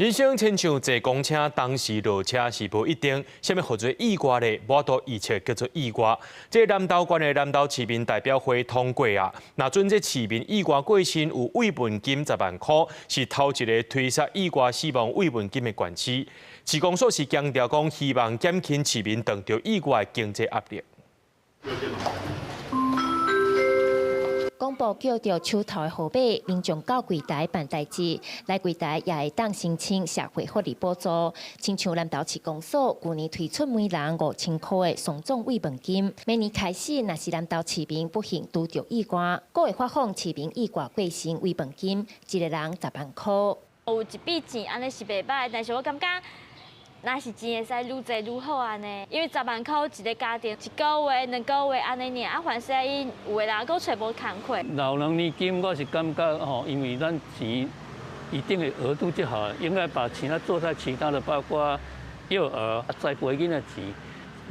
人生親像坐公車，當時落車是無一定，啥物號做意外咧？無法度預測叫做意外。這南投縣的南投市民代表會通過啊，若准這市民意外過身有慰問金10萬箍，是頭一个推設意外死亡慰問金的縣市。市公所是強調講，希望減輕市民當著意外的經濟壓力。廣播叫著手頭的號碼，民眾到櫃台辦代誌，來櫃台也會當申請社會福利補助。親像南投市公所舊年推出每人5000箍的喪葬慰問金，明年開始，若是南投市民不幸拄著意外，閣會發放市民意外過身慰問金，一个人10萬箍。有一筆錢按呢是袂䆀，但是我感覺，若是錢會使愈濟愈好按呢，因為十萬箍一个家庭一個月、2個月按呢爾，啊，凡勢𪜶有的人閣揣無工課。老人年金我是感覺吼，因為咱錢一定的額度就好，應該把錢做在其他的，包括幼兒、栽培囡仔錢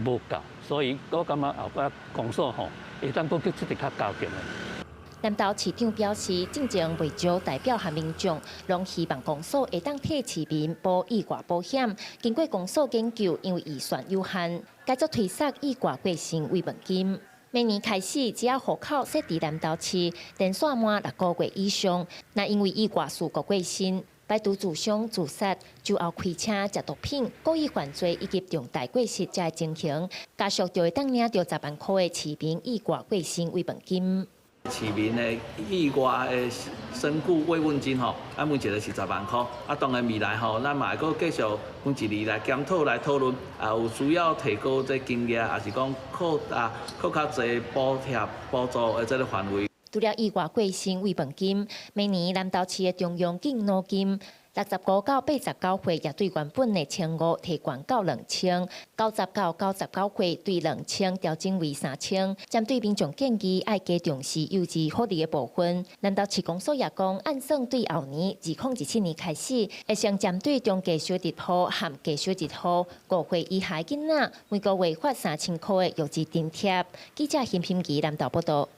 無夠，所以我感覺後擺公所吼會當閣去出得較高點的。南投市長表示，進前袂少代表和民眾攏希望公所會當替市民保意外保險。經過公所研究，因為預算有限，改做推設意外過身慰問金。明年開始，只要戶口設佇南投市，年數滿6個月以上，若因為意外事故過身，排除自傷、自殺、酒後開車、食毒品、故意犯罪以及重大過失這情形，家屬就會當領著10萬箍的市民意外過身慰問金。市民的意外的身故慰問金吼，啊，每一个是十萬箍。啊，當然未來吼，咱嘛會閣繼續每一年來檢討來討論，啊，有需要提高這金額，抑是講擴大、擴較濟補貼補助的這个範圍。除了意外過身慰問金，每年南投市的中央敬老金，65到89歲也對原本的1500提懸到2000，90到99歲對2000調整為3000。針對民眾建議愛加重視幼稚福利的部分，南投市公所也講，按算對後年2027年開始，會先針對中低收入戶和低收入戶5歲以下囡仔，每個月發3000箍的幼稚津貼。記者邢品儀南投報道。